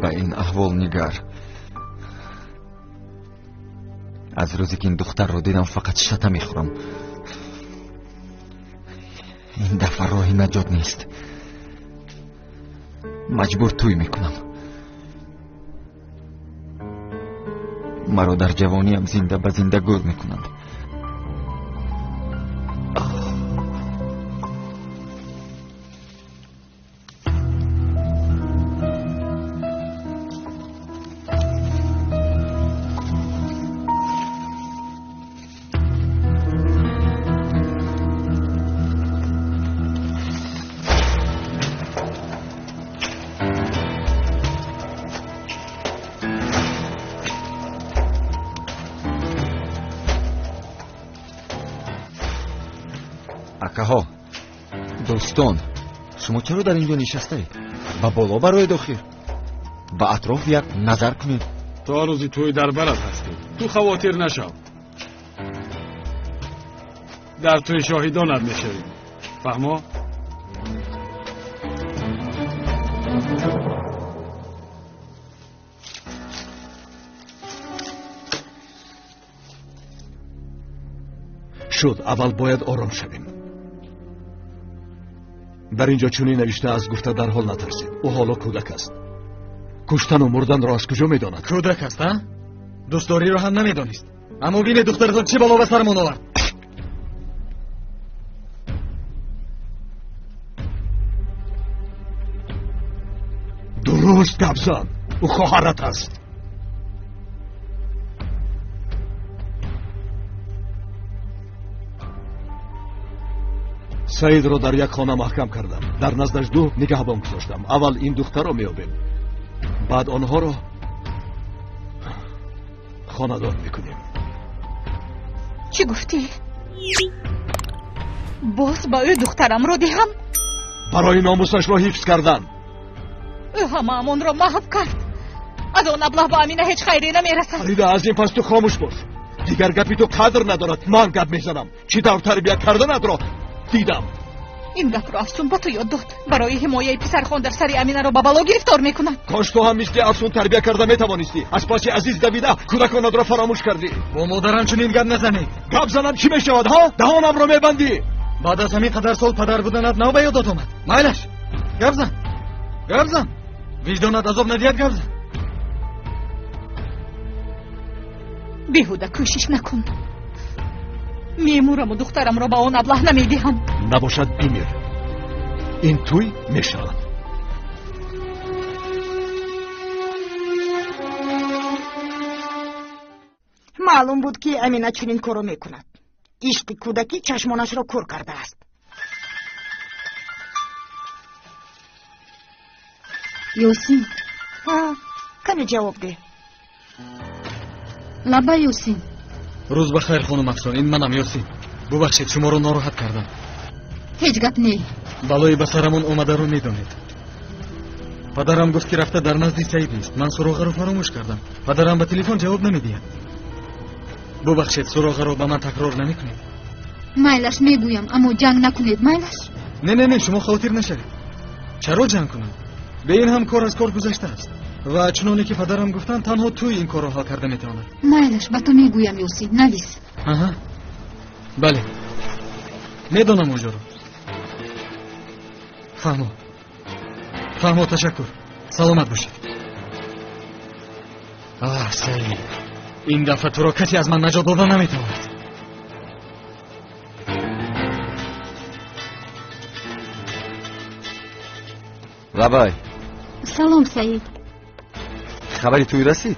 Ба ин аҳвол нигар. Аз рӯзе ки ин духтарро дидам фақат шата мехӯрам. Ин дафъа роҳи наҷот нест. Маҷбур тӯй мекунам. Маро дар ҷавониам зинда ба зинда гӯр мекунанд. Акаҳо, дӯстон, шумо чаро дар инҷо нишастаед? Ба боло бароед охир. Ба атроф як назар кунед. То рӯзи тӯй дар барат ҳастем. Ту хавотир нашав. Дар тӯй шоҳидонат мешавем. Фаҳмо? Шуд, аввал бояд ором шавем. Дар инҷо чунин навишта аст, гуфта дарҳол натарсед. Ӯ ҳоло кӯдак аст. Куштану мурданро аз куҷо медонад? Кӯдак аст, а? Дӯстдориро ҳам намедонист. Аммо бинед духтаратон чӣ бало ба сарамон овард. Дуруст гап зан. Ӯ хоҳарат аст. Саидро дар як хона маҳкам кардам. Дар наздаш ду нигаҳбон гузоштам. Аввал ин духтарро меёбем, баъд онҳоро хонадор мекунем. Чӣ гуфтӣ? Боз ба ӯ духтарамро диҳам? Барои номусашро ҳифз кардан. Ӯ ҳамаамонро маҳв кард. Аз он аблаҳ ба Амина ҳеҷ хайре намерасад. Фарида, аз ин пас ту хомӯш бош. Дигар гапи ту қадр надорад. Ман гап мезанам. Чӣ тавр тарбия карданатро дидам. Ин гапро Афсун ба ту ёд дод. Барои ҳимояи писархон дар сари Аминаро ба бало гирифтор мекунад. Кош ту ҳам мисли Афсун тарбия карда метавонистӣ. Аз паси Азиз давида кӯдаконатро фаромӯш кардӣ. Бо модарам чунин гап назанед. Гап занам чӣ мешавад, ҳа? Даҳонамро мебандӣ. Баъд аз ҳамин қадар сол падар буданат нав ба ёдат омад. Майлаш, гап зан, гап зан. Виҷдонат азоб надиҳад, гап зан. Беҳуда кӯшиш накун. Мемураму духтарамро ба он аблаҳ намедиҳам. Набошад бимир. Ин тӯй мешавад. Маълум буд, ки Амина чунин корро мекунад. Ишқи кӯдакӣ чашмонашро кӯр кардааст. Ёсин. Каме ҷавоб деҳ. Лаба, Ёсин. Рӯз ба хайр, хонум Афсон. Ин манам, Ёсин. Бубахшед, шуморо нороҳат кардам. Ҳеҷ гап не. Балои ба сарамон омадаро медонед. Падарам гуфт, ки рафта дар назди Саид нест. Ман суроғаро фаромӯш кардам. Падарам ба телефон ҷавоб намедиҳад. Бубахшед, суроғаро ба ман такрор намекунед? Майлаш, мегӯям, аммо ҷанг накунед, майлаш? Не, не, не, шумо хотир нашавед. Чаро ҷанг кунам? Бе ин ҳам кор аз кор гузаштааст. Ва чуноне ки падарам гуфтанд, танҳо тӯй ин корро ҳал карда метавонад. Майлаш, ба ту мегӯям, Ёсин, навис. Аҳа, бале, медонам онҷоро. Фаҳмо, фаҳмо, ташаккур. Саломат бошед. Аҳ, Саид, ин дафъа туро касе аз ман наҷот дода наметавонад. Лабай. Салом, Саид. Хабари тӯй расид?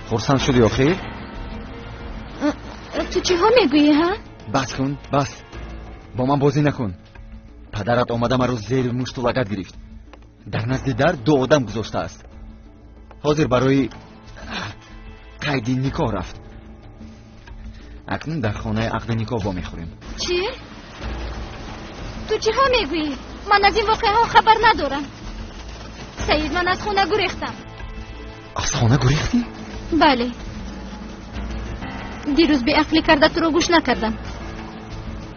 Хурсанд шудӣ охир? Ту чиҳо мегӯӣ, ҳа? Бас кун, бас. Бо ман бозӣ накун. Падарат омада маро зери мушту лагат гирифт. Дар назди дар ду одам гузоштааст. Ҳозир барои қайди никоҳ рафт. Акнун дар хонаи ақди никоҳ вомехӯрем. Чӣ? Ту чиҳо мегӯӣ? Ман аз ин воқеаҳо хабар надорам. Саид, ман аз хона гурехтам. Аз хона гурехтӣ? Бале. Дирӯз беақлӣ карда туро гӯш накардам.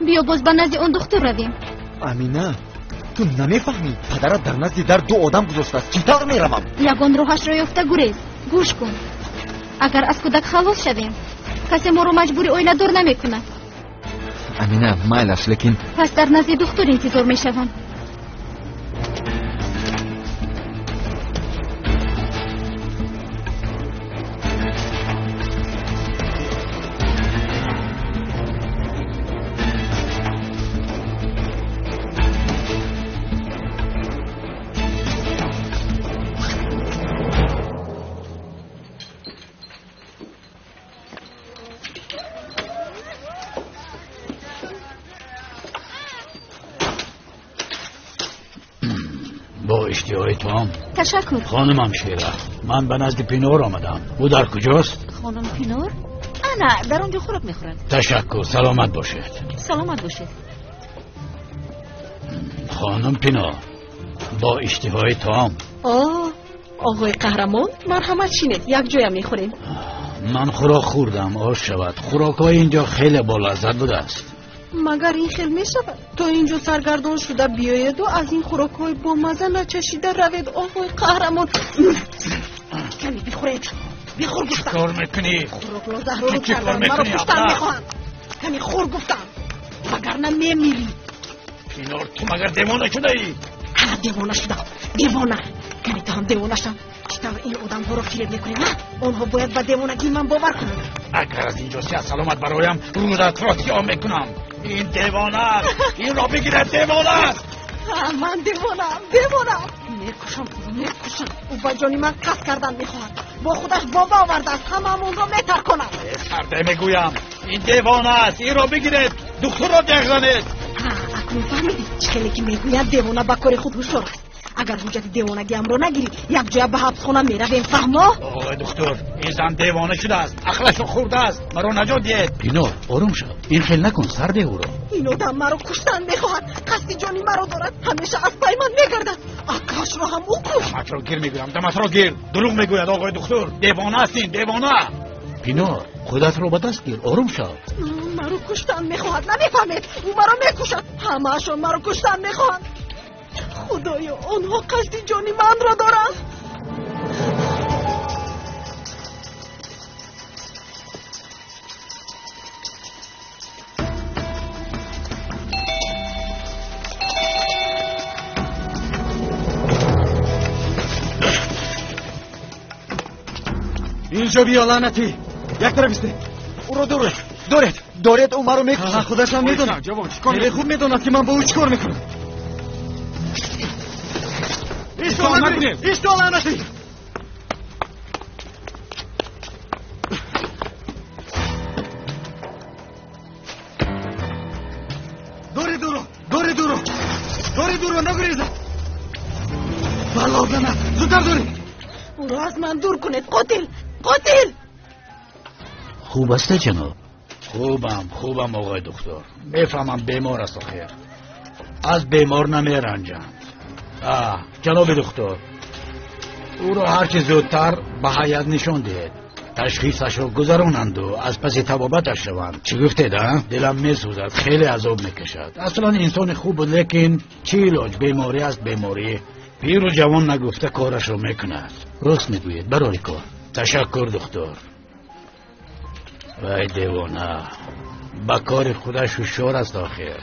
Биё боз ба назди он духтур равем. Амина, Ту намефаҳмӣ, падарат дар назди дар ду одам гузоштааст. Чӣ тавр меравам? Ягон роҳашро ёфта гурез. Гӯш кун, агар аз кӯдак халос шавем, касе моро маҷбури оиладор намекунад. Амина, майлаш, лекин пас дар назди духтур интизор мешавам. Ташаккур. Хонумам Шера, ман ба назди Пинор омадам. Ӯ дар куҷост? Хонум Пинор? Ана, дар он ҷо хӯрок мехӯрад. Ташаккур, саломат бошед. Саломат бошед. Хонум Пинор, бо иштиҳои таом. О, оғои қаҳрамон, марҳамат шинед, якҷоя мехӯрем. Ман хӯрок хӯрдам, ош шавад. Хӯрокҳои инҷо хеле болаззат будааст. Магар ин хел мешавад? То инҷо саргардон шуда биёеду аз ин хӯрокҳои бомазза начашида равед, оғои қаҳрамон. Каме бихӯред. Бихӯр гуфтам. Чӣ кор мекунӣ? Хӯрокро заҳролуд карданд, маро куштан мехоҳанд. Каме хӯр гуфтам, вагарна мемирӣ. Пинор, ту магар девона шудаӣ? Ана девона шудам, девона. Каме ту ҳам девона шав. Чӣ тавр ин одамҳоро фиреб мекунем, а? Онҳо бояд ба девонагии ман бовар кунанд. Агар аз инҷо сиҳат саломат бароям, рӯзатро сиёҳ мекунам. Ин девона аст, инро бигиред, девона аст. Ман девонаам, девонаам. Мекушам, мекушам. Ӯ ба ҷони ман қасд кардан мехоҳад. Бо худаш бомба овардааст, ҳамаамонро метарконад. Сарде мегӯям, ин девона аст, инро бигиред, духтурро деғзанед. Акнун фаҳмидӣ, чӣ хеле ки мегӯяд, девона ба кори худ ҳушёр аст. Агар ҳуҷҷати девонагиамро нагирӣ, якҷоя ба ҳабсхона меравем, фаҳмо? Оғои духтур, ин зан девона шудааст, ақлашро хӯрдааст, маро наҷот диҳед. Пинор, ором шав, ин хел накун, сар деҳ ӯро. Ин одам маро куштан мехоҳад, қасди ҷони маро дорад, ҳамеша аз пай ман мегардад. Акашро ҳам ӯ кушт. Даматро гир мегӯям, даматро гир. Дурӯғ мегӯяд оғои духтур, девона аст ин, девона. Пинор, худатро ба даст гир, ором шав. Маро куштан мехоҳад, намефаҳмед? Ӯ маро мекушад, ҳамаашон маро куштан мехоҳанд. Худоё, онҳо қасди ҷони манро доранд. Инҷо биё, лаънатӣ. Як тараф истед. Ӯро доред, доред, доред, ӯ маро мекушад. Худаш ҳам медонад. Хеле хуб медонад, ки ман бо ӯ чӣ кор мекунам. Исто, исто, лаънатӣ. Доред ӯро, доред ӯро, доред ӯро, нагурезад. Бало занад, зудтар доред. Ӯро аз ман дур кунед, қотил, қотил. Хуб аст, ҷаноб? Хубам, хубам, оғои духтур. Мефаҳмам, бемор аст охир. Аз бемор намеранҷам. Ҷаноби духтур, ӯро ҳарчи зудтар ба ҳайат нишон диҳед. Ташхисашро гузаронанду аз паси табобаташ шаванд. Чӣ гуфтед, а? Дилам месӯзад, хеле азоб мекашад. Аслан инсони хуб буд, лекин чӣ илоҷ, беморӣ аст, беморӣ. Пиру ҷавон нагуфта корашро мекунад. Рост мегӯед, барори кор. Ташаккур, духтур. Вай девона, ба кори худаш ҳушёр аст охир.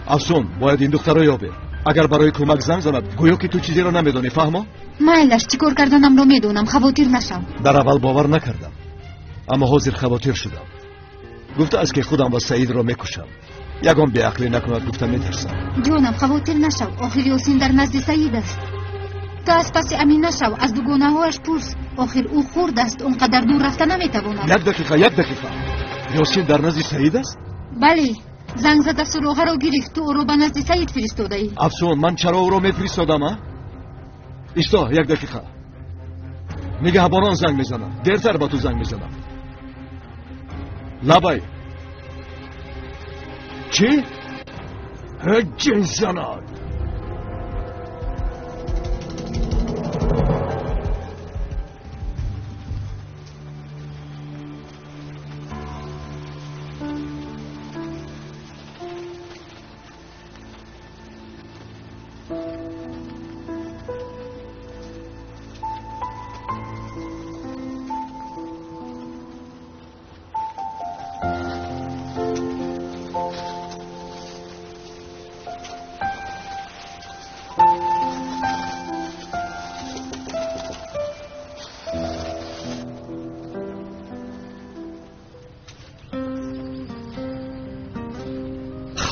Афсун, бояд ин духтарро ёбем. Агар барои кӯмак занг занад, гӯё ки ту чизеро намедонӣ, фаҳмо? Майлаш, чӣ кор карданамро медонам, хавотир нашав. Дар аввал бовар накардам, аммо ҳозир хавотир шудам. Гуфтааст ки худам ва Саидро мекушам. Ягон беақлӣ накунад, гуфта метарсам. Ҷонам, хавотир нашав, охир Ёсин дар назди Саид аст. Ту аз паси Амин нашав, аз дугонаҳояш пурс. Охир ӯ хурд аст, он қадар дур рафта наметавонад. Як дақиқа, як дақиқа. Ёсин дар назди Саид аст? Бале. Занг зада суроғаро гирифт, ту ӯро ба назди Саид фиристодаӣ. Афсун, ман чаро ӯро мефиристодам, а? Исто, як дақиқа. Нигаҳбонон занг мезанам. Дертар ба ту занг мезанам. Лабай. Чӣ? Ҷин занад.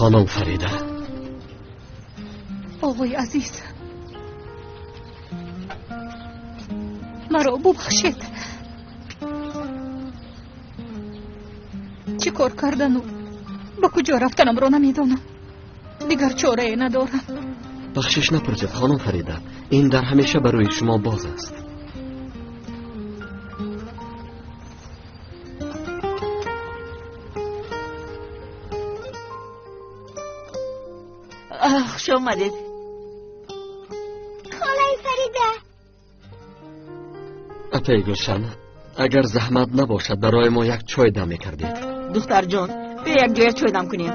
Хонум Фарида. Оғои азиз, маро бубахшед. Чӣ кор кардану ба куҷо рафтанамро намедонам. Дигар чорае надорам. Бахшиш напурсед, хонум Фарида. Ин дар ҳамеша барои шумо боз аст. Хуш омадед. Холаи Фарида. Апаи Гулшан, агар заҳмат набошад, барои мо як чой дам мекардед. Духтарҷон, биё як ҷоя чой дам кунем.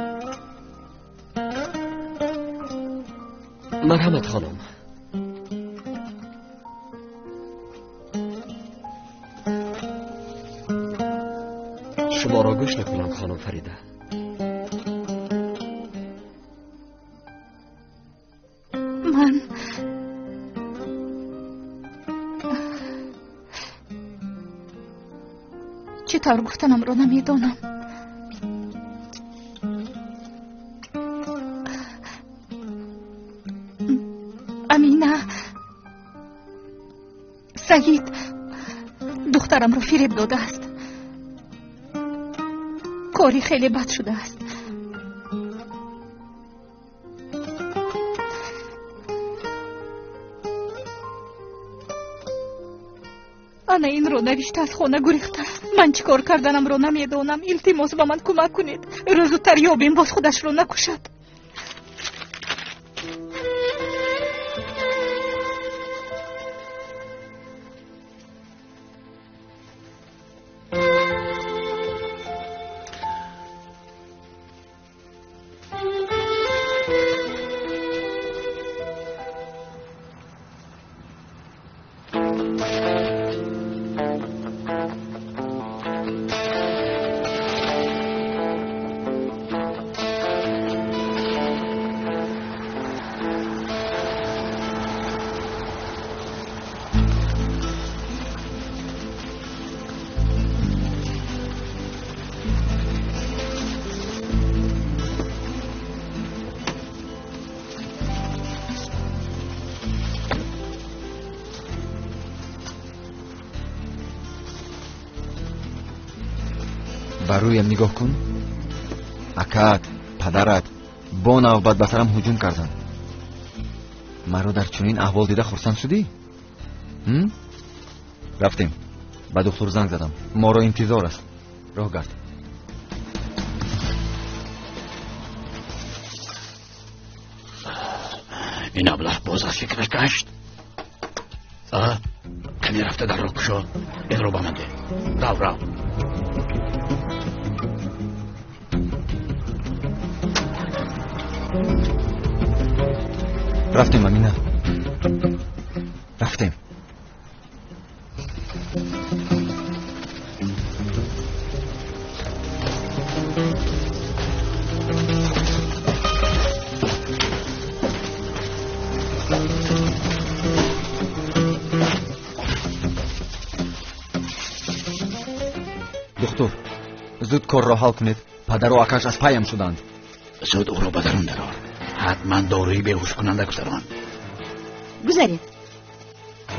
Марҳамат, хонум. Шуморо гӯш мекунам, хонум Фарида. Ман чӣ тавр гуфтанамро намедонам. Амина, Саид духтарамро фиреб додааст. Кори хеле бад шудааст. Ана инро навишта аз хона гурехтааст. Ман чӣ кор карданамро намедонам. Илтимос, ба ман кӯмак кунед. Рӯзутар ёбем, боз худашро накушад. Ба рӯям нигоҳ кун. Акаат, падарат бо навбат ба сарам ҳуҷум карданд. Маро дар чунин аҳвол дида хурсанд шудӣ? Рафтем. Ба духтур занг задам. Моро интизор аст. Роҳ гард. Ин аблаҳ боз аз фикраш гашт. Каме рафта дарро кушо. Инро ба ман деҳ. Рав, рав. Рафтем, Амина. Рафтем. Духтур, зуд корро ҳал кунед. Падару акаш аз паям шуданд. Зуд ӯро ба дарун дарор. Ҳатман доруи беҳушкунанда гузарон. Гузаред.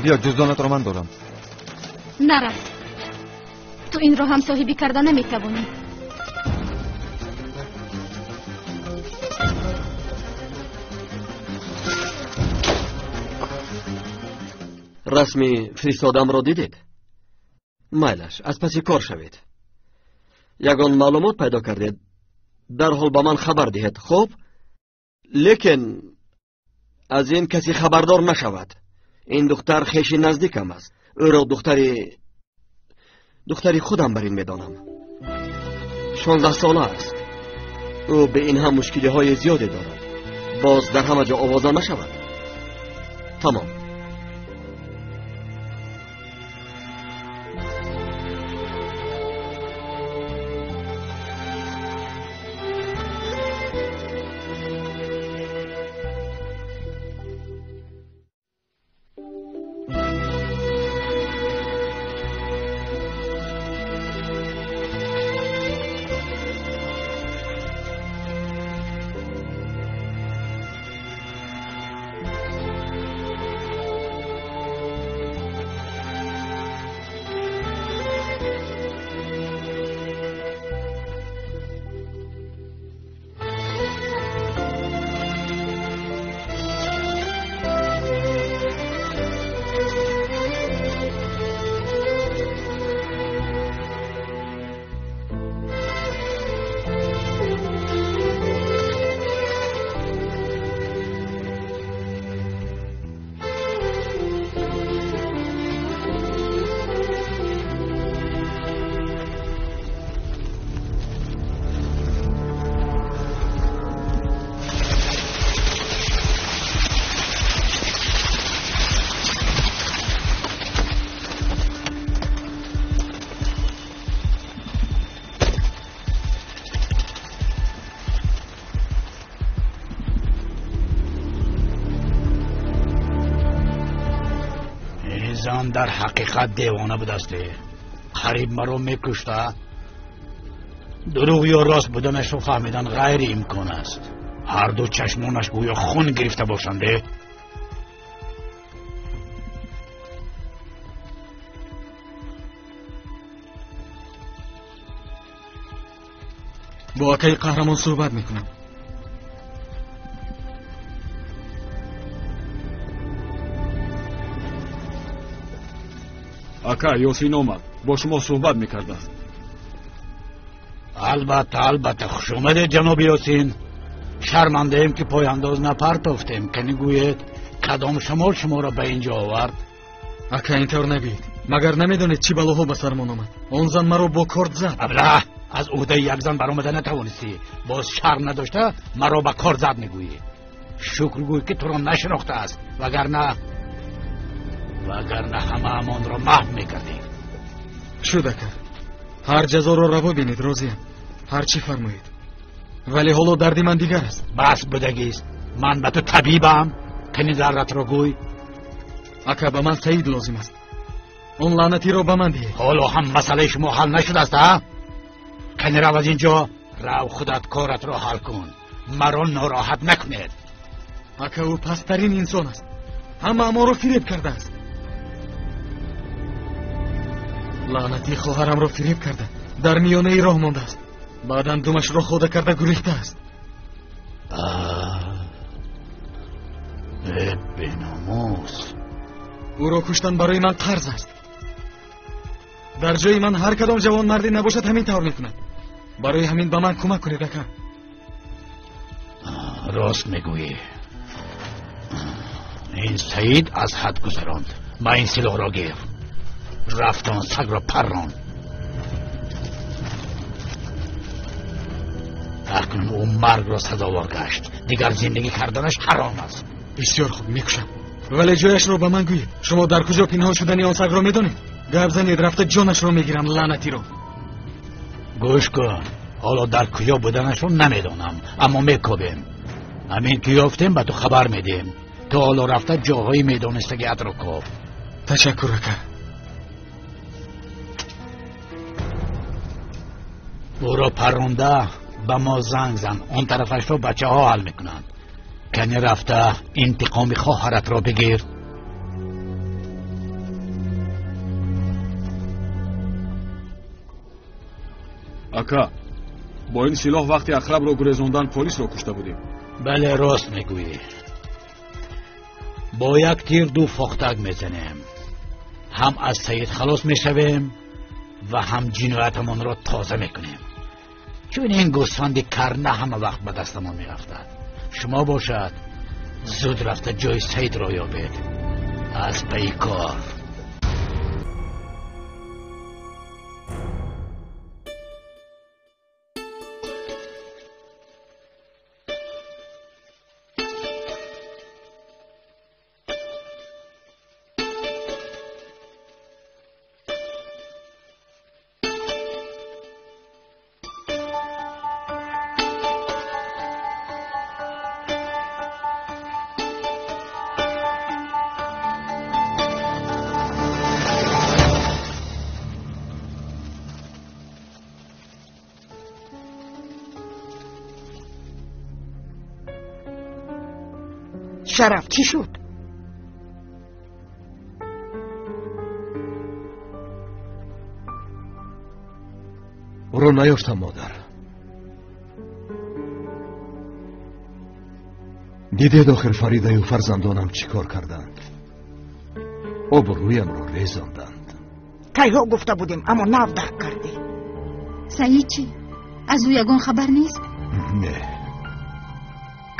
Биё, ҷуздонатро ман дорам. Нарав. Ту инро ҳам соҳибӣ карда наметавонӣ. Расми фиристодамро дидед? Майлаш, аз паси кор шавед. Ягон маълумот пайдо кардед, дарҳол ба ман хабар диҳед, хуб? Лекин аз ин касе хабардор нашавад. Ин духтар хеши наздикам аст. Ӯро духтари худам бар ин медонам. 16 сола аст. Ӯ ба ин ҳам мушкилиҳои зиёде дорад. Боз дар ҳама ҷо овоза нашавад. Тамом. Зан дар ҳақиқат девона будааст. Қариб маро мекушта. Дурӯғ ё рост буданашро фаҳмидан ғайриимкон аст. Ҳар ду чашмонаш гӯё хун гирифта бошанд. Бо акаи Қаҳрамон суҳбат мекунам. Ака, Ёсин омад, бо шумо суҳбат мекардааст. Албатта, албатта, хуш омадед, ҷаноби Ёсин. Шармандаем, ки пойандоз напартофтем. Кани гӯед, кадом шамол шуморо ба ин ҷо овард? Ака, ин тавр нагӯед. Магар намедонед, чӣ балоҳо ба сармон омад? Он зан маро бо корд зад. Абла, аз уҳдаи як зан баромада натавонистӣ. Боз шарм надошта маро ба корд зад мегӯӣ. Шукр гӯй, ки туро нашинохтааст, вагарна ҳамаамонро маҳв мекардем. Шуд, ака. Ҳар ҷазоро раво бинед, розиям. Ҳар чӣ фармоед. Вале ҳоло дарди ман дигар аст. Бас будагист. Ман ба ту табибам. Кани дардатро гӯй. Ака, ба ман Саид лозим аст. Он лаънатиро ба ман диҳед. Ҳоло ҳам масъалаи шумо ҳал нашудааст, а? Кани рав аз ин ҷо. Рав, худат коратро ҳал кун. Маро нороҳат накунед. Ака, ӯ пасттарин инсон аст. Ҳамаамонро фиреб кардааст. Лаънатӣ хоҳарамро фиреб карда, дар миёнаи роҳ мондааст. Баъдан думашро хода карда гурехтааст. Э, беномус! Ӯро куштан барои ман қарз аст. Дар ҷои ман ҳар кадом ҷавонмарде набошад, ҳамин тавр мекунад. Барои ҳамин ба ман кӯмак кунед, ака. Рост мегӯӣ. Ин Саид аз ҳад гузаронд. Ма ин силоҳро гир. Рафтон сагро паррон. Акнун ӯ маргро сазовор гашт. Дигар зиндагӣ карданаш ҳаром аст. Бисёр хуб, мекушам. Вале ҷояшро ба ман гӯед. Шумо дар куҷо пинҳон шудани он сагро медонед? Гап занед, рафта ҷонашро мегирам, лаънатиро. Гӯш кун, ҳоло дар куҷо буданашро намедонам, аммо мекобем. Ҳамин ки ёфтем, ба ту хабар медиҳем. Ту ҳоло рафта ҷоҳои медонистагиатро коб. Ташаккур, ака. Ӯро парронда ба мо занг зан. Он тарафашро бачаҳо ҳал мекунанд. Кани рафта интиқоми хоҳаратро бигир. Ака, бо ин силоҳ вақти ақрабро гурезондан полисро кушта будем. Бале, рост мегӯӣ. Бо як тир ду фохтак мезанем. Ҳам аз Саид халос мешавем ва ҳам ҷиноятамонро тоза мекунем. Чун ин гӯсфанди кар на ҳама вақт ба дастамон меафтад. Шумо бошад, зуд рафта ҷои Саидро ёбед. Аз пайи кор. Шараф, чӣ шуд? Ӯро наёфтам, модар. Дидед охир Фаридаю фарзандонам чӣ кор карданд? Обрӯямро резонданд. Кайҳо гуфта будем, аммо нав дарк кардӣ. Саид чӣ? Аз ӯ ягон хабар нест? Не.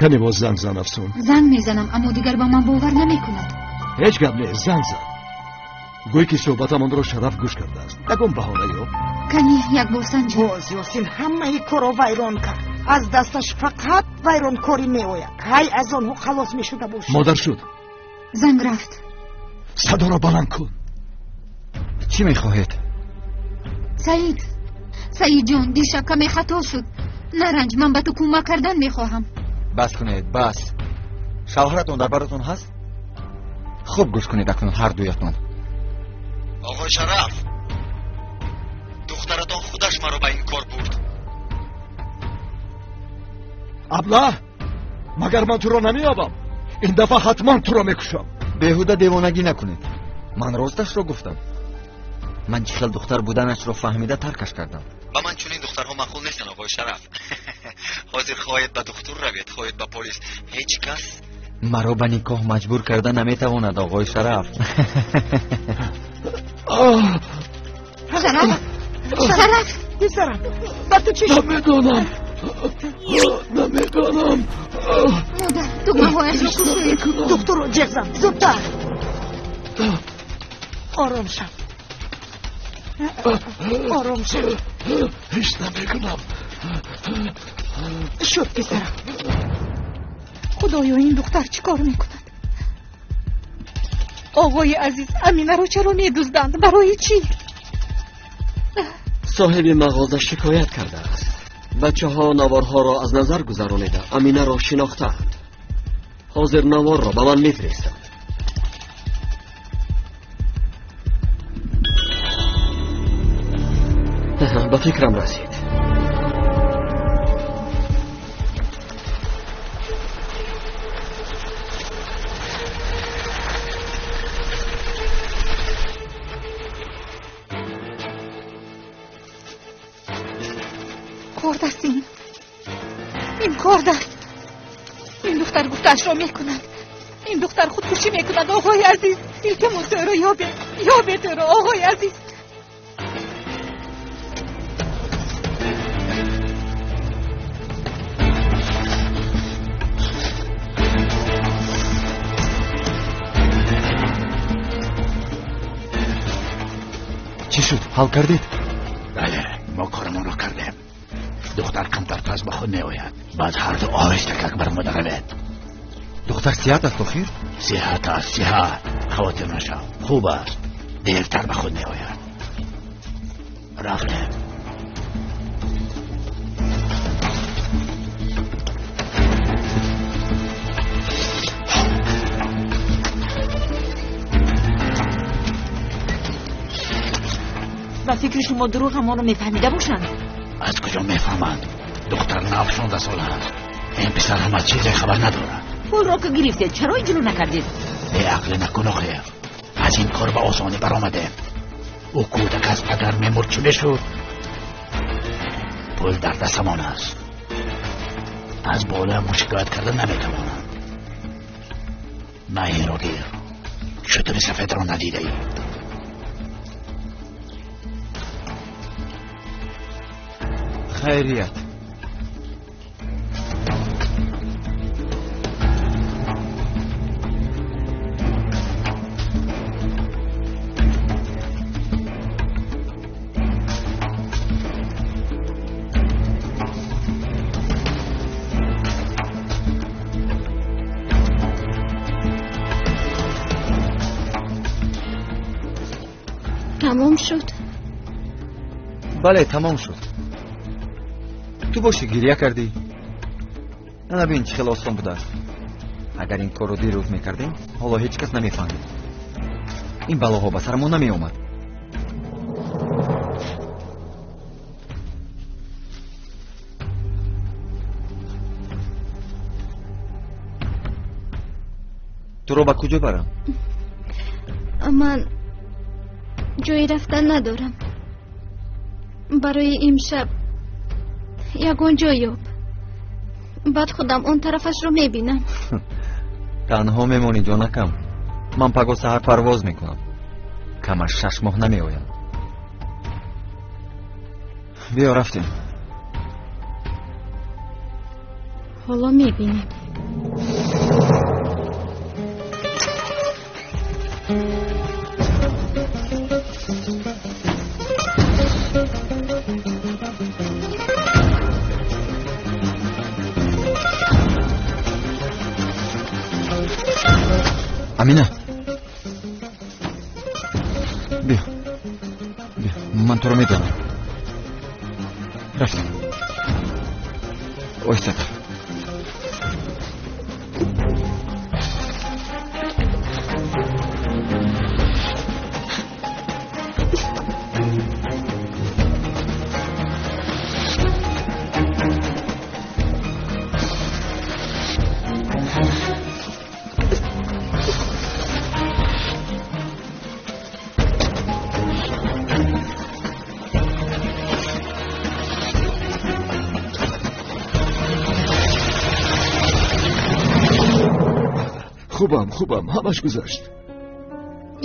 Кане боз занг зан, Афсун. Занг мезанам, аммо дигар ба ман бовар намекунад. Ҳеҷ гап не, занг зан. Гӯй ки суҳбатамонро Шараф гӯш кардааст. Ягон баҳона ёб. Кани як бор санҷ. Боз Ёсин ҳамаи корро вайрон кард. Аз дасташ фақат вайронкорӣ меояд. Ҳай аз онҳо халос мешуда бошад. Модар шуд. Занг рафт. Садоро баланд кун. Чӣ мехоҳед? Саид, Саидҷон, дишаб каме хато шуд. Наранҷ, ман ба ту кӯмак кардан мехоҳам. Бас кунед, бас. Шавҳаратон дар баратон ҳаст? Хуб гӯш кунед акнун ҳар дуятон. Оғои Шараф, духтаратон худаш маро ба ин кор бурд. Аблаҳ, магар ман туро намеёбам? Ин дафъа ҳатман туро мекушам. Беҳуда девонагӣ накунед. Ман росташро гуфтам. Ман чӣ хел духтар буданашро фаҳмида таркаш кардам. Ба ман чунин духтарҳо маъқул нестанд, оғои Шараф. Ҳозир хоҳед ба духтур равед, хоҳед ба полис. Ҳеҷ кас маро ба никоҳ маҷбур карда наметавонад, оғои Шараф. Шараф, Шараф, писарам, ба ту чӣ шуд? Намедонам, намедонам. Модар, тугмаҳояшро кушоед. Духтурро ҷеғ зан, зудтар. Ором шав, ором шав. Ҳеҷ намекунам. Шуд, писарам. Худоё, ин духтар чӣ кор мекунад? Оғои азиз, Аминаро чаро медузданд? Барои чӣ? Соҳиби мағоза шикоят кардааст. Бачаҳо наворҳоро аз назар гузаронида Аминаро шинохтаанд. Ҳозир наворро ба ман мефиристанд. Ба фикрам расид. Корд аст ин. Ин корд аст. Ин духтар гуфтаашро мекунад. Ин духтар худкушӣ мекунад, оғои азиз. Илтимос, ӯро ёбед, ёбед ӯро, оғои азиз. Чӣ шуд? Ҳал кардед? Бале, мо корамонро кардем. Духтар камтар пас ба худ меояд. Баъд ҳарду оҳиста как баромада равед. Духтар сиҳат аст охир? Сиҳат аст, сиҳат. Хавотир нашав, хуб аст. Дертар ба худ меояд. Рафтем. Ба фикри шумо дурӯғ ҳамонро мефаҳмида бошанд? Аз куҷо мефаҳманд? Духтар нав 16 сола аст. Ин писар ҳам аз чизе хабар надорад. Пулро ки гирифтед, чаро иҷро накардед? Беақлӣ накун охир. Аз ин кор ба осонӣ баромадем. Ӯ кӯдак аст, агар мемурд чӣ мешуд? Пул дар дастамон аст. Аз болоямон шикоят карда наметавонанд. На инро гир. Шутури сафедро надидаӣ. Хайрият. Тамом шуд? Бале, тамом шуд. Ту бошӣ гиря кардӣ. Ана бин чӣ хеле осон будааст. Агар ин корро дирӯз мекардем, ҳоло ҳеҷ кас намефаҳмид. Ин балоҳо ба сарамон намеомад. Туро ба куҷо барам? Ман ҷое рафтан надорам. Барои имшаб ягон ҷой ёб. Баъд худам он тарафашро мебинам. Танҳо мемонӣ, ҷонакам. Ман паго саҳар парвоз мекунам. Камаш 6 моҳ намеоям. Биё рафтем. Ҳоло мебинем. Амина, биё, биё, ман туро медонам. Рафтем. Оҳистатар. Хубам, хубам, ҳамаш гузашт.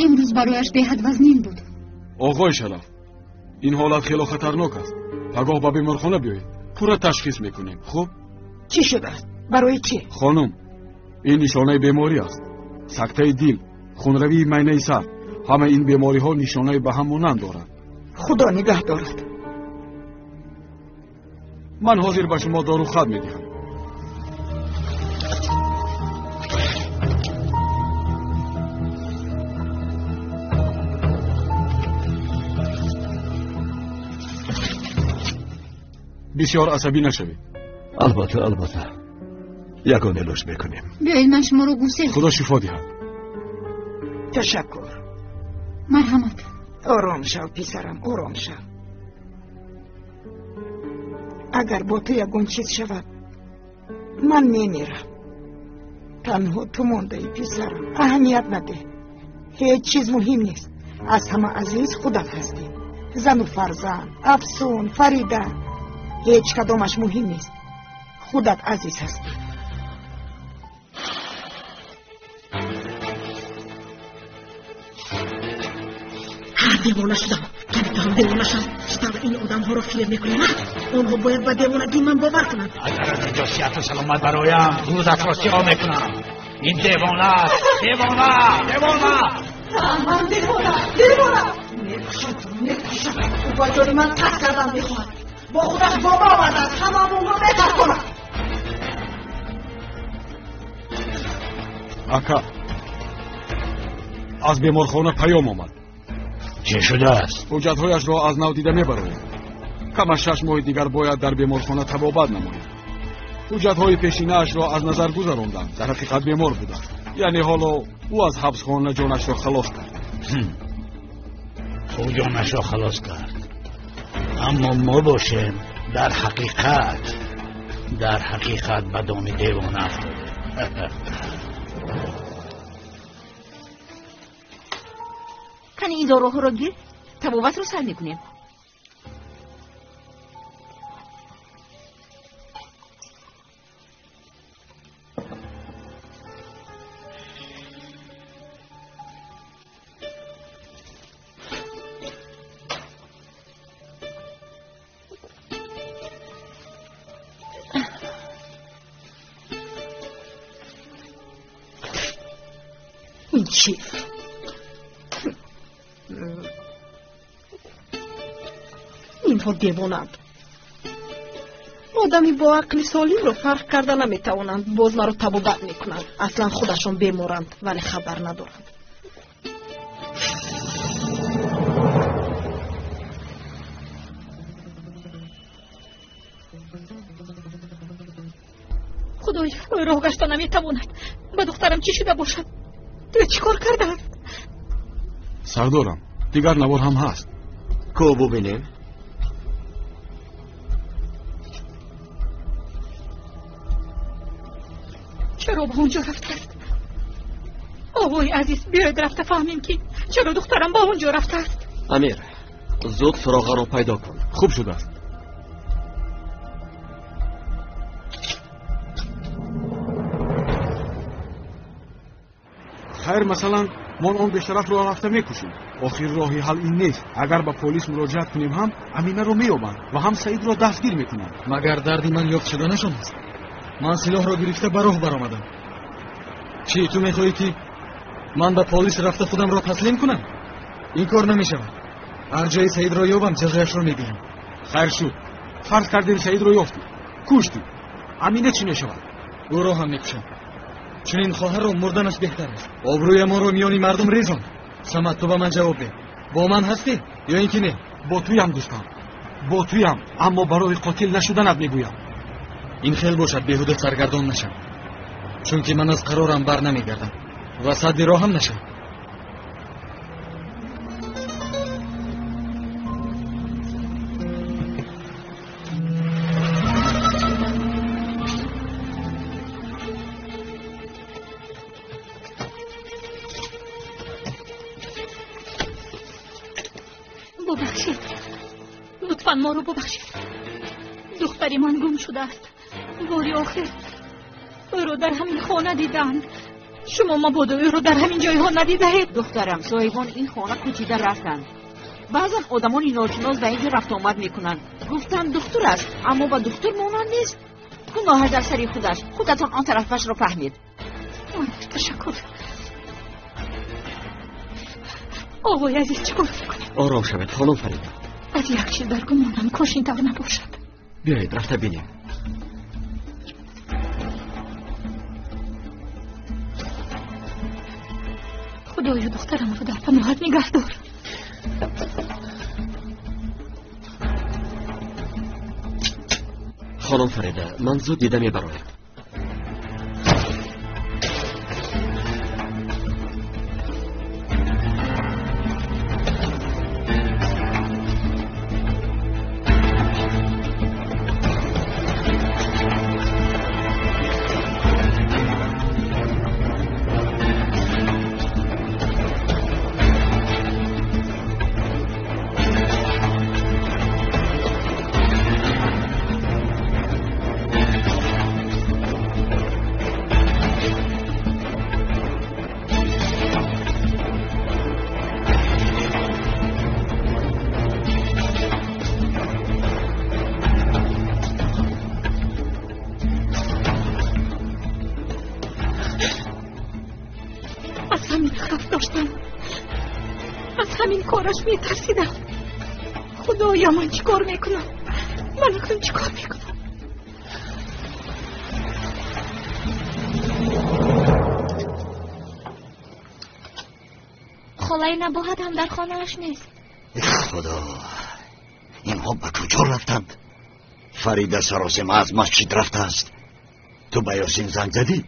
Имрӯз барояш беҳад вазнин буд. Оғои Шараф, ин ҳолат хело хатарнок аст. Пагоҳ ба беморхона биёед, пурра ташхис мекунем. Хуб? Чӣ шудааст? Барои чӣ? Хонум, ин нишонаи беморӣ аст. Сактаи дил, хунравии майнаи сар, ҳама ин бемориҳо нишонаи ба ҳам монанд доранд. Худо нигаҳ дорад. Ман ҳозир ба шумо дорухат медиҳам. Бисёр асабӣ нашавед. Албатта, албатта, ягон илоҷ мекунем. Биёед ман шуморо гусел. Худо шифо диҳад. Ташаккур. Марҳамат. Ором шав, писарам, ором шав. Агар бо ту ягон чиз шавад, ман мемирам. Танҳо ту мондаӣ, писарам. Аҳамият надеҳ, ҳеҷ чиз муҳим нест. Аз ҳама азиз худат ҳастӣ. Зану фарзанд, Афсун, Фарида, ҳеҷ кадомаш муҳим нест. Худат азиз ҳастӣ. Девона шудам. Кани ту ҳам девона шав. Чӣ тавр ин одамҳоро фиреб мекунӣ? Онҳо бояд ба девонагии ман бовар кунанд. Агар аз инҷо сиҳату саломат бароям, рӯзатро сиёҳ мекунам. Ин девона аст, девона, девона. Ман девона, девона. Мекушам туро, мекушам. Ӯ ба ҷони ман қасд кардан мехоҳад. Бо худаш бомба овардааст, ҳамаамонро метарконад. Ака, аз беморхона паём омад. Чӣ шудааст? Ҳуҷҷатҳояшро аз нав дида мебароем. Камаш 6 моҳи дигар бояд дар беморхона табобат намояд. Ҳуҷҷатҳои пешинаашро аз назар гузаронданд. Дар ҳақиқат бемор будааст. Яъне ҳоло ӯ аз ҳабсхона ҷонашро халос кард. Ӯ ҷонашро халос кард, аммо мо бошем дар ҳақиқат ба доми девона афтодем. Кани ин доруҳоро гир, табобатро сар мекунем. Ин чист? Инҳо девонанд. Одами бо ақли солимро фарқ карда наметавонанд. Боз маро табобат мекунанд. Аслан худашон беморанд, вале хабар надоранд. Худоё, ӯ роҳ гашта наметавонад. Ба духтарам чӣ шуда бошад? Ту чӣ кор кардааст? Сардорам, дигар навор ҳам ҳаст. Ко бубинем. Чаро ба он ҷо рафтааст? Овои азиз, биёед рафта фаҳмем, ки чаро духтарам ба он ҷо рафтааст. Амир, зуд суроғаро пайдо кун. Хуб шудааст. Хайр, масалан, мо он бештарафро рафта мекушем. Охир роҳи ҳал ин нест. Агар ба полис муроҷиат кунем ҳам Аминаро меёбанд ва ҳам Саидро дастгир мекунанд. Магар дарди ман ёфт шуданашон аст? Ман силоҳро гирифта ба роҳ баромадам. Чӣ, ту мехоҳӣ, ки ман ба полис рафта худамро таслим кунам? Ин кор намешавад. Ҳар ҷое Саидро ёбам, ҷазояшро медиҳам. Хайр шуд. Фарз кардем Саидро ёфтӣ, куштӣ. Амина чӣ мешавад? Ӯро ҳам мекушам. Чунин хоҳарро мурданаш беҳтар аст. Обрӯямонро миёни мардум резон. Самад, ту ба ман ҷавоб деҳ. Бо ман ҳастӣ ё ин ки не? Бо туям, дӯстам, бо туям, аммо барои қотил нашуданат мегӯям. Ин хел бошад, беҳуда саргардон нашам, чунки ман аз қарорам бар намегардам ва садди роҳам нашам. Бубахшед, лутфан моро бубахшед. Духтари ман гум шудааст. Бори охир ӯро дар ҳамин хона диданд. Шумо мабодо ӯро дар ҳамин ҷойҳо надидаед? Духтарам, соҳибон ин хона кӯчида рафтанд. Баъзан одамони ношинос ба ин ҷо рафтуомад мекунанд. Гуфтанд духтур аст, аммо ба духтур монанд нест. Гуноҳаш дар сари худаш. Худатон он тарафашро фаҳмед. Ташаккур. Оғои азиз, чӣ кор мекунед? Ором шавед, хонум Фарида. Аз як чиз дар гумонам, кош ин тавр набошад. Биёед рафта бинем. Худоё, духтарамро дар паноҳат нигаҳдор. Хонум Фарида, ман зуд дида мебароям. Метарсидам. Худоё, ман чӣ кор мекунам? Ман акнун чӣ кор мекунам? Холаи Набоҳат ҳам дар хонааш нест. Худо, инҳо ба куҷо рафтанд? Фарида саросима аз масҷид рафтааст. Ту ба Ёсин занг задӣ?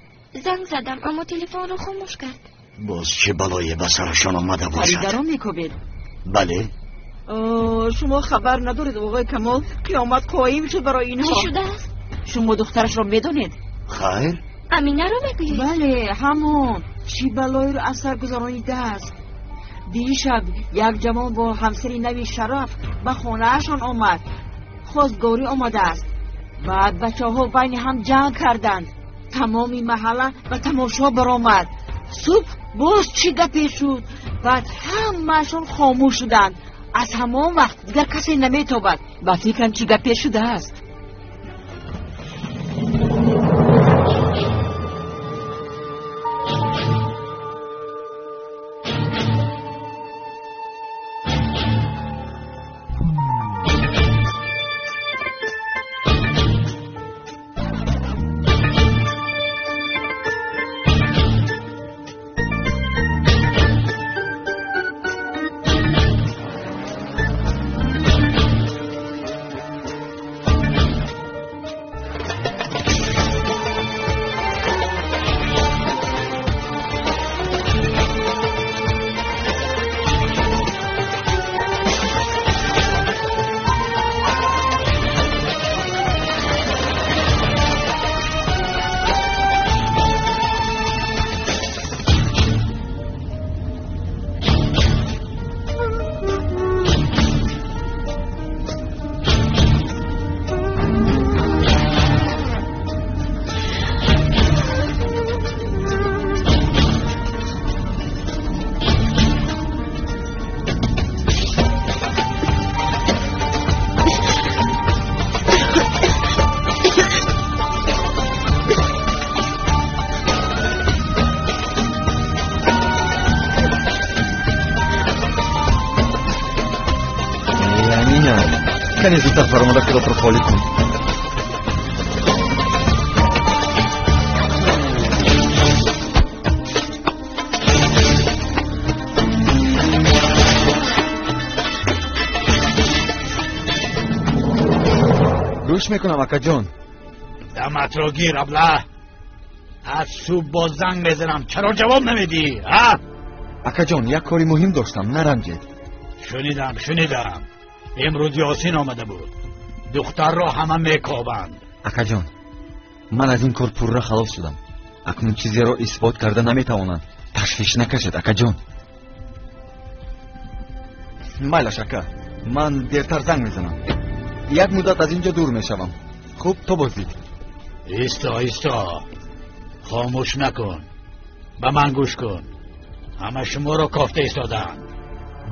Занг задам, аммо телефонро хомӯш кард. Боз чӣ балое ба сарашон омада бошад? Фаридаро мекобед? Бале. Шумо хабар надоред, оғои Камол, қиёмат қоим шуд барои инҳо. Чӣ шудааст? Шумо духтарашро медонед? Хайр. Аминаро мегӯед? Бале, ҳамон. Чӣ балоеро аз сар гузаронидааст? Дишаб як ҷавон бо ҳамсари нави Шараф ба хонаашон омад. Хостгорӣ омадааст. Баъд бачаҳо байни ҳам ҷанг карданд. Тамоми маҳалла ба тамошо баромад. Субҳ боз чӣ гапе шуд? Баъд ҳамаашон хомӯш шуданд. Аз ҳамон вақт дигар касе наметобад. Ба фикрам чӣ гапе шудааст. Кане зудтар фаромада худатро холӣ кун. Гӯш мекунам, акаҷон. Даматро гир, абла. Аз субҳ боз занг мезанам, чаро ҷавоб намедиҳӣ? Акаҷон, як кори муҳим доштам, наранҷед. Шунидам, шунидам. Имрӯз Ёсин омада буд. Духтарро ҳама мекобанд. Акаҷон, ман аз ин кор пурра халос шудам. Акнун чизеро исбот карда наметавонам. Ташвиш накашед, акаҷон. Майлаш, ака, ман дертар занг мезанам. Як муддат аз ин ҷо дур мешавам. Хуб, то боздид. Исто, исто, хомӯш накун. Ба ман гӯш кун. Ҳама шуморо кофта истодаанд.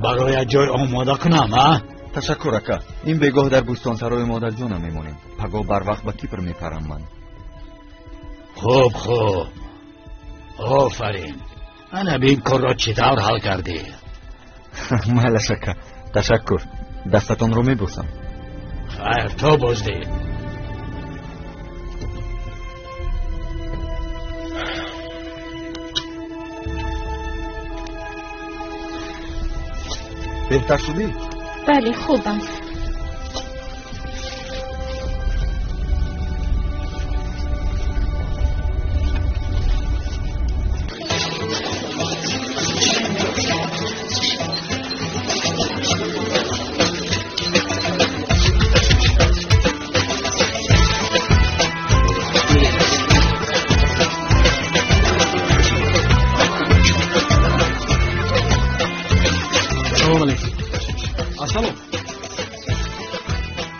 Барои ҷой омода кунам, а? Ташаккур, ака. Ин бегоҳ дар бӯстонсарои модарҷонам мемонем. Пагоҳ барвақт ба Кипр мепарам ман. Хуб, хуб. Офарин. Ана бин корро чӣ тавр ҳал кардӣ. Майлаш, ака. Ташаккур. Дастатонро мебӯсам. Хайр, то боздид. Беҳтар шудӣ? Бале, хубам.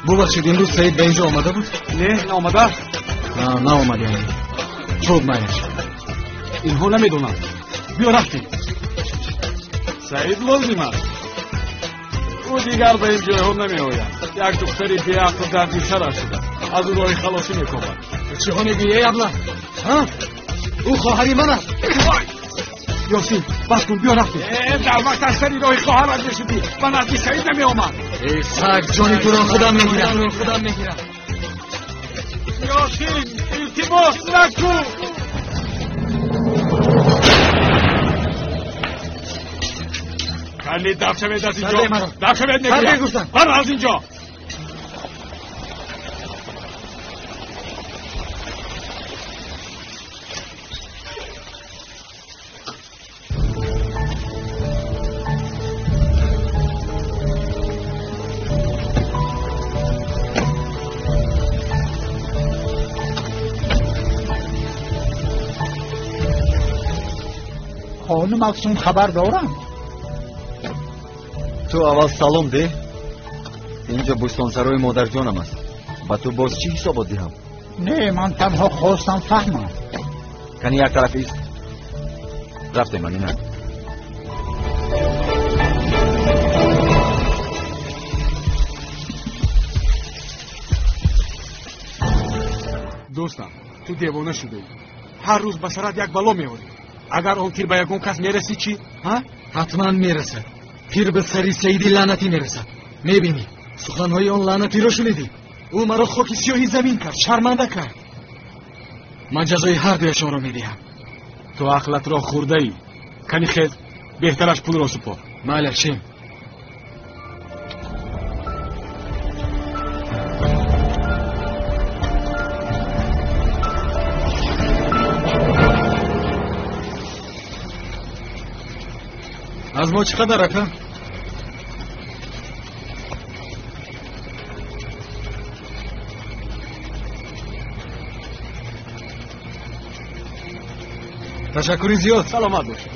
Бубахшед, имрӯз Саид ба инҷо омада буд? Не, наомадааст. Наомад яъне. Хуб, майлаш. Инҳо намедонанд. Биё рафтем. Саид лозим аст. Ӯ дигар ба ин ҷойҳо намеояд. Як духтари беақл дарди сараш шуда. Аз ӯ роҳи халосӣ мекобад. Чиҳо мегӯӣ, эй абла? Ҳа? Ӯ хоҳари ман аст. Ёсин, бас кун, биё рафтем. Дар вақт аз сари роҳи хоҳарат мешудӣ, ба назди Саид намеомад. Эй саг, ҷони туро худам мегирам. Ёсин, илтимос накун. Калид даф шавед аз инҷо. Даф шавед мегӯям. Бар аз инҷо. Хонум Афсун хабар дорам. Ту аввал салом деҳ. Инҷо бӯстонсарои модарҷонам аст. Ба ту боз чӣ ҳисобот диҳам? Не, ман танҳо хостам фаҳмам. Кани як тараф ист. Рафтем, Амина. Дӯстам, ту девона шудаӣ. Ҳар рӯз ба сарат як бало меорӣ. Агар он тир ба ягон кас мерасӣ чӣ? Ҳатман мерасад. Тир ба сари Саиди лаънатӣ мерасад. Мебинӣ, суханҳои он лаънатиро шунидӣ. Ӯ маро хоки сиёҳи замин кард, шарманда кард. Ман ҷазои ҳар дуяшонро медиҳам. Ту ақлатро хӯрдаӣ. Кани хез, беҳтараш пулро супор. Майлаш, шем. Аз мо чӣ қадар, ака? Ташаккури зиёд. Саломат бошед.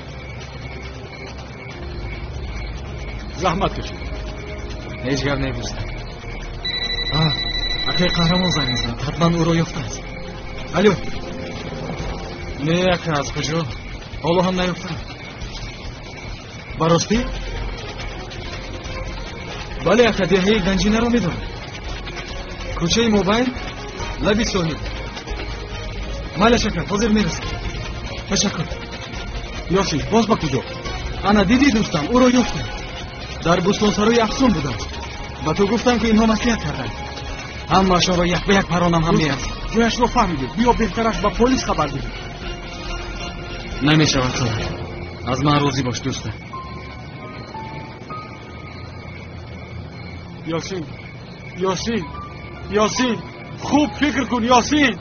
Заҳмат кашед. Ҳеҷ гап небустам. Акаи Қаҳрамон занг мезанад. Ҳатман ӯро ёфтааст. Алё. Не, ака, аз куҷо? Ҳоло ҳам наёфтам. Ба ростӣ? Бале, ака, деҳаи Ганҷинаро медонам. Кӯчаи мобайн, лаби соҳил. Майлаш, ака, ҳозир мерасам. Ташаккур. Ёсин, боз ба куҷо? Ана дидӣ, дӯстам, ӯро ёфтам. Дар бӯстонсарои Афсун будааст. Ба ту гуфтам, ки инҳо маслиҳат карданд. Ҳамаашонро як ба як паронам ҳам меарзад. Ҷояшро фаҳмидем. Биё беҳтараш ба полис хабар диҳем. Намешавад, Садр. Аз ман розӣ бош, дӯстам. Ёсин, Ёсин, Ёсин, хуб фикр кун, Ёсин.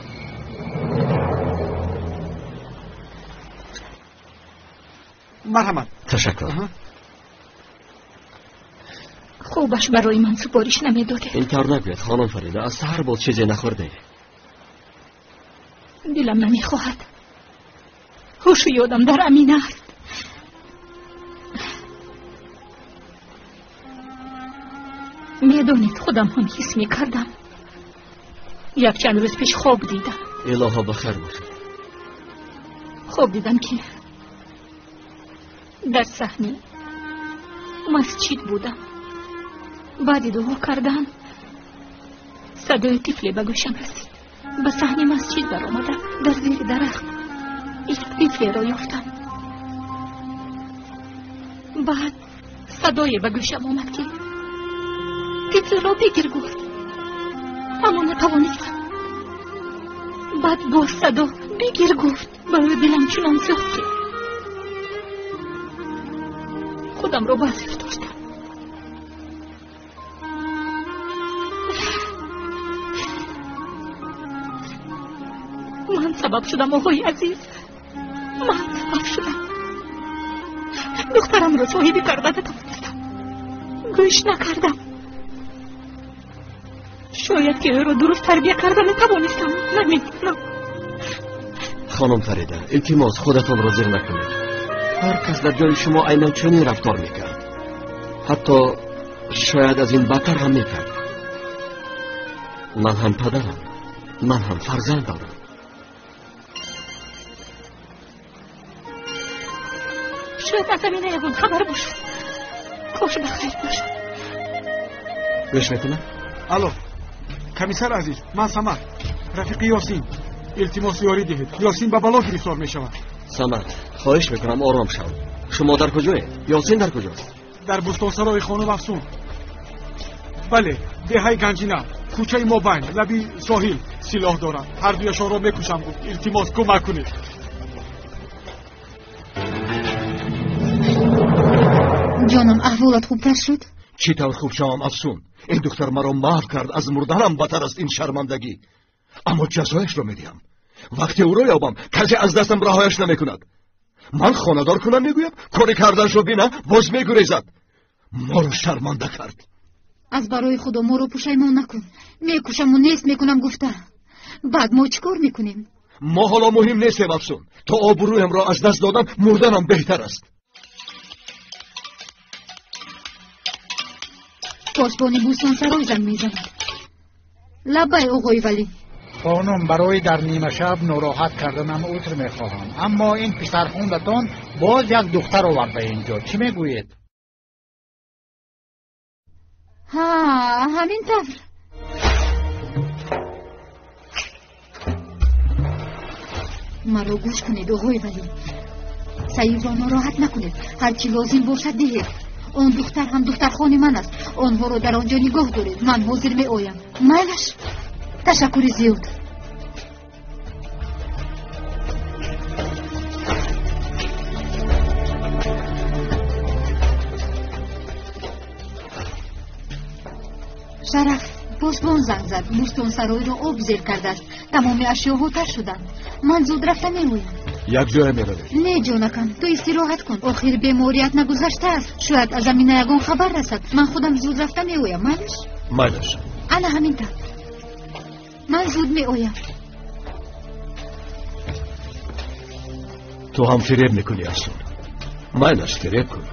Марҳамат. Ташаккур. Хубаш барои ман супориш намедодед. Ин тавр нагӯед, хонум Фарида, аз саҳар боз чизе нахӯрдед. Дилам намехоҳад. Ҳушу ёдам дар Амина аст. Медонед, худам ҳам ҳис мекардам. Якчанд рӯз пеш хоб дидам. Илоҳо, ба хайр бошад. Хоб дидам, ки Дар саҳни масҷид будам. Баъди дуо кардан садои тифле ба гӯшам расид. Ба саҳни масҷид баромадам. Дар зери дарахт як тифлеро ёфтам. Баъд садое ба гӯшам омад, ки тифлро бигир гуфт, аммо натавонистам. Баъд боз садо бигир гуфт. Барои дилам чунон сӯхт, ки худамро ба зӯр доштам. Ман сабаб шудам, оғои азиз, ман сабаб шудам. Духтарамро соҳибӣ карда натавонистам, гӯш накардам. Шояд ки ӯро дуруст тарбия карда натавонистам, намедонам. Хонум Фарида, илтимос, худатонро зир накунед. Ҳар кас дар ҷои шумо айнан чунин рафтор мекард, ҳатто шояд аз ин бадтар ҳам мекард. Ман ҳам падарам, ман ҳам фарзанд дорам. Шояд аз Амина ягон хабар бошад. Кош ба хайр бошад. Гӯш мекунам. Алло, комиссар азиз, ман Самад, рафиқи Ёсин. Илтимос, ёрӣ диҳед. Ёсин ба бало гирифтор мешавад. Самад, хоҳиш мекунам, ором шав. Шумо дар куҷоед? Ёсин дар куҷост? Дар бӯстонсарои хонум Афсун. Бале, деҳаи Ганҷина, кӯчаи Мобайн, лаби соҳил. Силоҳ дорад. Ҳар дуяшонро мекушам гуфт. Илтимос, кӯмак кунед. Ҷонам, аҳволат хубтар шуд? Чӣ тавр хуб шавам, Афсун? Ин духтар маро маҳв кард. Аз мурданам баттар аст ин шармандагӣ. Аммо ҷазояшро медиҳам. Вақте ӯро ёбам, касе аз дастам раҳояш намекунад. Ман хонадор кунам мегӯям, кори карданашро бина, боз мегурезад. Моро шарманда кард. Аз барои худо моро пушаймон накун. Мекушаму нест мекунам гуфта. Баъд мо чӣ кор мекунем? Мо ҳоло муҳим нестем, Афсун. То обрӯямро аз даст додам, мурданам беҳтар аст. Посбони бӯстонсарой занг мезанад. Лаббай, оғои валӣ. Хонум, барои дар нимашаб нороҳат карданам узр мехоҳам, аммо ин писархондатон боз як духтар овард ба инҷо. Чӣ мегӯед? Ҳа, ҳамин тавр. Маро гӯш кунед, оғои валӣ. Саидро нороҳат накунед. Ҳар чӣ лозим бошад диҳед. Он духтар ҳам духтархони ман аст. Онҳоро дар он ҷо нигоҳ доред. Ман ҳозир меоям. Майлаш, ташаккури зиёд. Шараф, посбон занг зад. Бӯстонсаройро об зер кардааст. Тамоми ашёҳо тар шуданд. Ман зуд рафта меоям. Як ҷоя меравед? Не, ҷонакам, ту истироҳат кун. Охир беморият нагузаштааст. Шояд аз Амина ягон хабар расад. Ман худам зуд рафта меоям. Майлаш? Майлаш. Ана ҳамин тавр. Ман зуд меоям. Ту ҳам фиреб мекунӣ, Афсун. Майлаш, фиреб кун.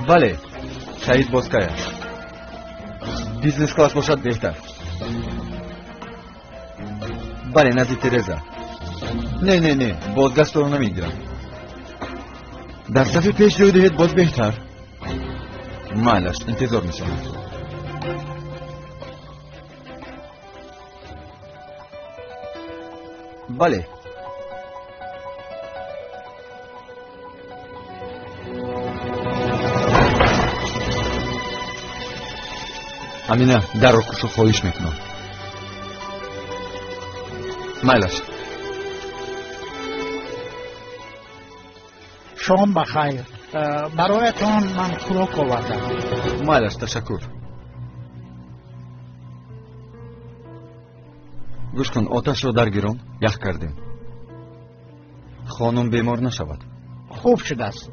Бале, Саид боз кай аст? Бизнес класс бошад беҳтар. Бале, назди Тереза. Не, не, не, бозгаштро намегирам. Дар сафи пеш ҷой диҳед, боз беҳтар. Майлаш, интизор мешавам. Бале. Амина, дарро кушо, хоҳиш мекунам. Майлаш. Шом ба хайр. Бароятон ман хӯрок овардам. Майлаш, ташаккур. Гӯш кун, оташро даргирон, ях кардем. Хонум бемор нашавад. Хуб шудааст.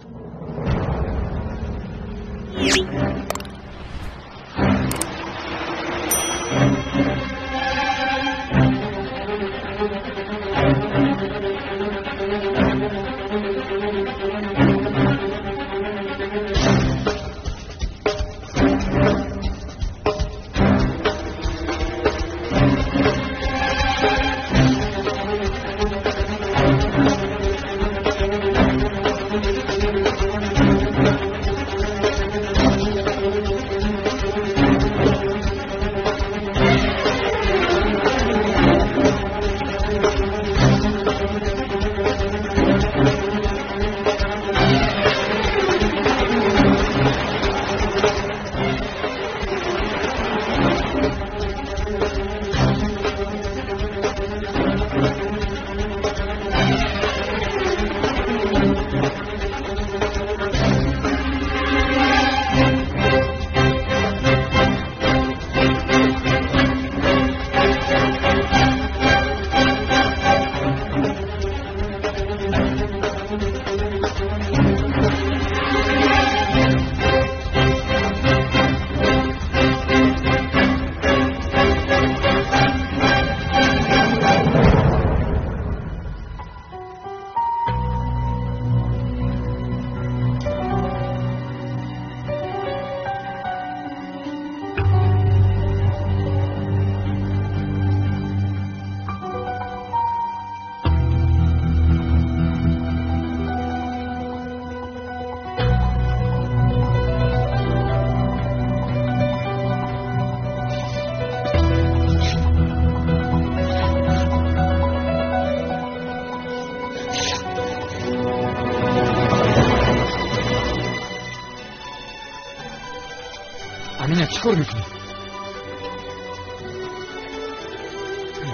Амина, чӣ кор мекунӣ?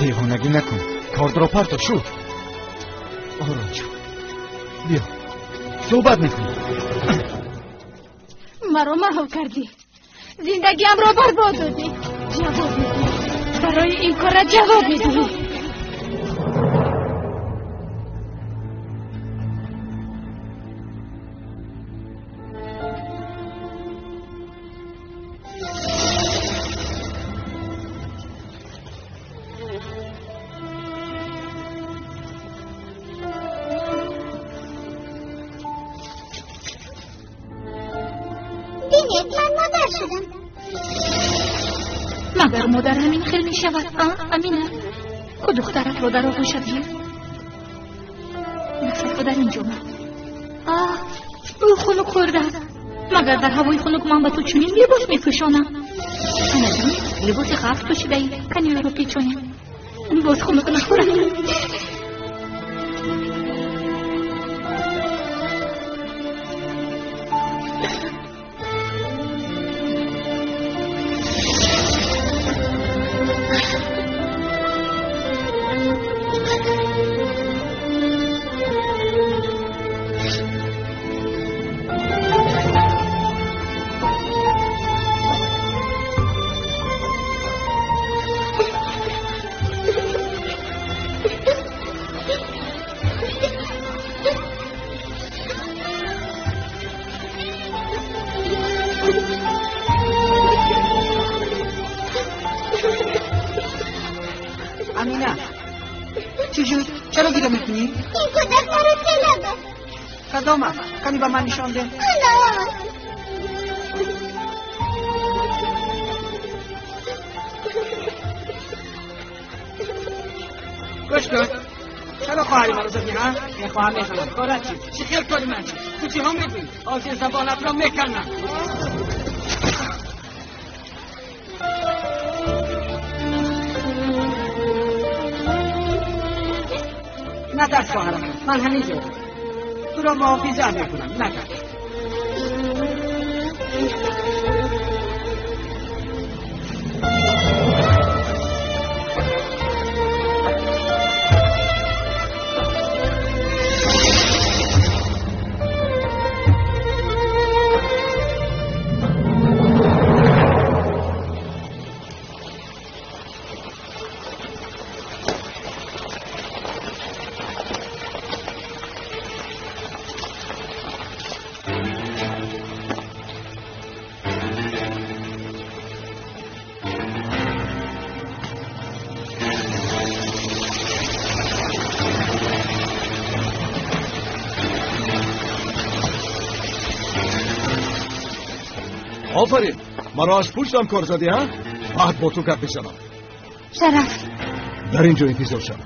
Девонагӣ накун, кордро парто, шуд. Ором шуд. Биё, суҳбат мекунем. Маро маҳв кардӣ, зиндагиамро барбод додӣ. Ҷавоб медиҳӣ, барои ин кора ҷавоб медиҳӣ. Магар модар ҳамин хел мешавад, Амина? Ку духтаратро дар оғӯшат гир. Дастатро дар ин ҷо ман. Ӯ хунук хӯрдааст. Магар дар ҳавои хунук ман ба ту чунин либос мепӯшонам? Анаҷон, либоси ғафт пӯшидаӣ, кани ӯро печонем. Боз хунук нахӯрад. Амина, чӣ шуд? Чаро гиря мекунӣ? Ин кӯдак маро талаб аст. Кадом аст? Кани ба ман нишон деҳ. Ана. Гӯш кун, чаро хоҳари маро задӣ, ҳа? Мехоҳам мехонам. Корат чӣ? Чӣ хел кори ман чӣ? Ту чиҳо мегӯӣ? Ҳозир забонатро меканам. Натарс хоҳарам, ман ҳамин ҷоям. Туро муҳофизат мекунам, натарс. Офарин, маро аз пуштам кор задӣ, ҳа? Баъд бо ту гап мезанам. Шараф, дар ин ҷо интизор шав.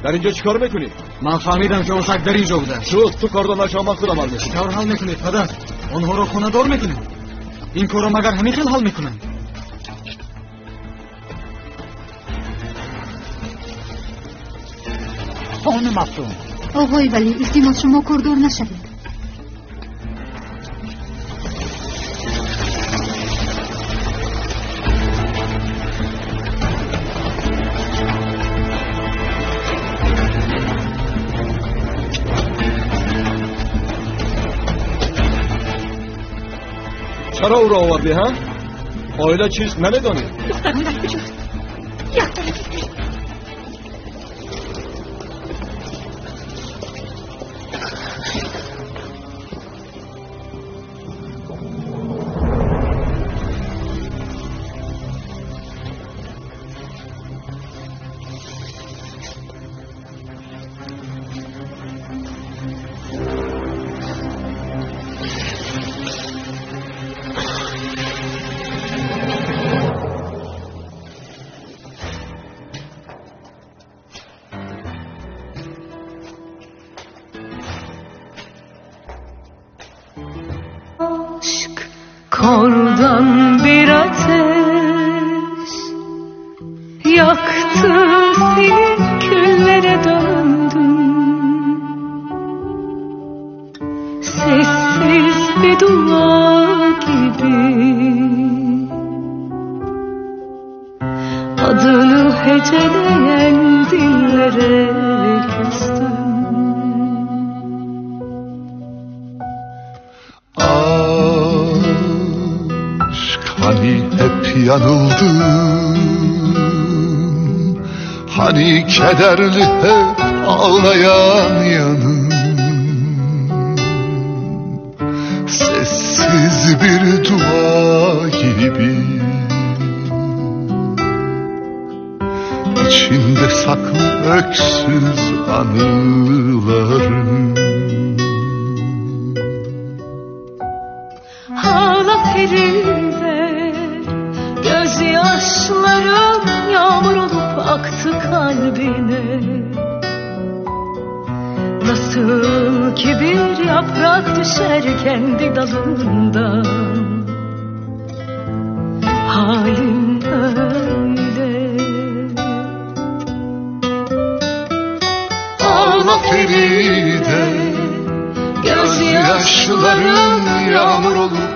Дар ин ҷо чӣ кор мекунӣ? Ман фаҳмидам, ки он саг дар ин ҷо будааст. Шуд, ту кордор нашав, ман худам ҳал мекунам. Чӣ тавр ҳал мекунед, падар? Онҳоро хонадор мекунед? Ин корро магар ҳамин хел ҳал мекунанд? Хонум Афсун. Оғои Валӣ, илтимос, шумо кордор нашавед. Чаро ӯро овардӣ, ҳа? Оила чист намедонӣ? Духтарам дар куҷост? Як тарафи дил. Kordan bir ateş yaktı seni, küllere döndüm. Sessiz bir dua gibi adını heceleyen dillere küstüm. Hani hep yanıldım, hani kederli hep ağlayan yanım. Sessiz bir dua gibi içinde saklı öksüz anılarım. Ağla Feride, gözyaşlarım yağmur olup aktı kalbine. Nasıl ki bir yaprak düşer kendi dalından, halim öyle. Ağla Feride, gözyaşlarım yağmur olup